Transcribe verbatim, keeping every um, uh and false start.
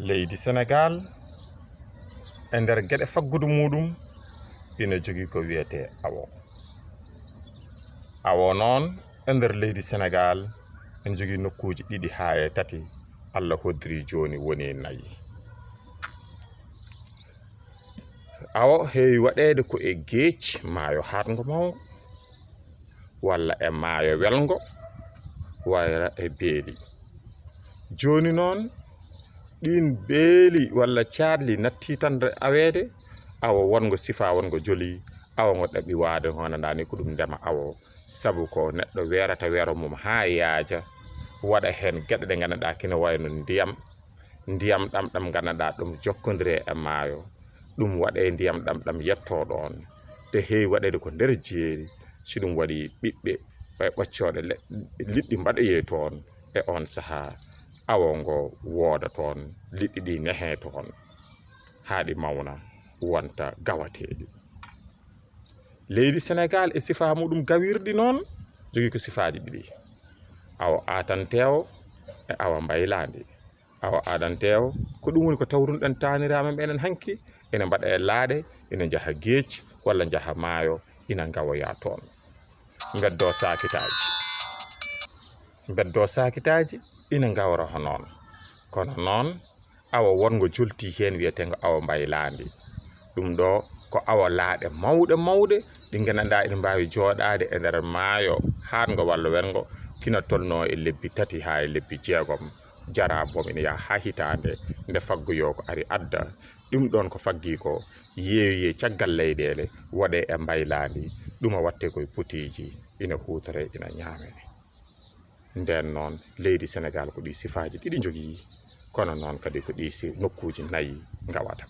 Leydi Senegaal, e nder geɗe faggudu muuɗum, ina jogii ko wiyetee awo. Awo noon, e nder leydi Senegaal, ina jogii nokkuuji ɗiɗi haa e tati, Allah hoddiri jooni woni nayi. Awo heewi waɗeede ko e geec, maayo haaɗngo mawngo, walla e maayo welngo, walla e beeli. Jooni noon, ɗiin beeli walla caaɗli nattii tan aweede, awo wonngo sifaa, wonngo joli, awo ngo ɗaɓɓi waade hono ndaa ni ko ɗum ndema awo. Sabu ko neɗɗo weerata weero mum haa yaaja, waɗa heen geɗe ɗe nganndanɗaa kina wayno ndiyam, ndiyam ɗam ɗam nganndanɗaa ɗum jokkondire e maayo, ɗum waɗee ndiyam ɗam ɗam yettoo ɗoon. Te heewi waɗeede ko nder jeeri, si ɗum waɗi ɓiɓɓe e ɓoccooɗe le-, liɗɗi mbaɗoyee toon, e oon sahaa awo ngo wooda toon, liɗɗi ɗi nehee toon, haa ɗi mawna, wonta gawateeɗi. Leydi Senegaal e sifaa muɗum gawirɗi noon, jogii ko sifaaji ɗiɗi, awo aatanteewo e awo mbaylaandi. Awo aadanteewo, ko ɗum woni ko tawrunoɗen taaniraaɓe meɗen hanki, ina mbaɗa e laaɗe, ina njaha geec, walla njaha maayo, ina ngawoya toon. Mbeddoo saakitaaji. Mbeddoo saakitaaji ina ngawra ho noon. Kono noon, awo wonngo joltii heen wiyeteengo awo mbaylaandi. Ɗum ɗo ko awo laaɗe mawɗe mawɗe, ɗi nganndanɗaa ina mbaawi jooɗaade e nder maayo haaɗngo walla welngo, kina tolnoo e lebbi tati haa e lebbi jeegom. Jaraa boom ina yaha haa hitaande nde faggoyoo ko ari adda. Ɗum ɗoon ko faggii ko yeeyee caggal leyɗeele, waɗee e mbaylaandi, ɗum a waɗtee ko e potiiji, ina huutoree, ina ñaamee. Ndeen noon, leydi Senegaal ko ɗii sifaaji ɗiɗi njogii, kono noon kadi ko ɗii si-, nokkuuji nayi ngawata.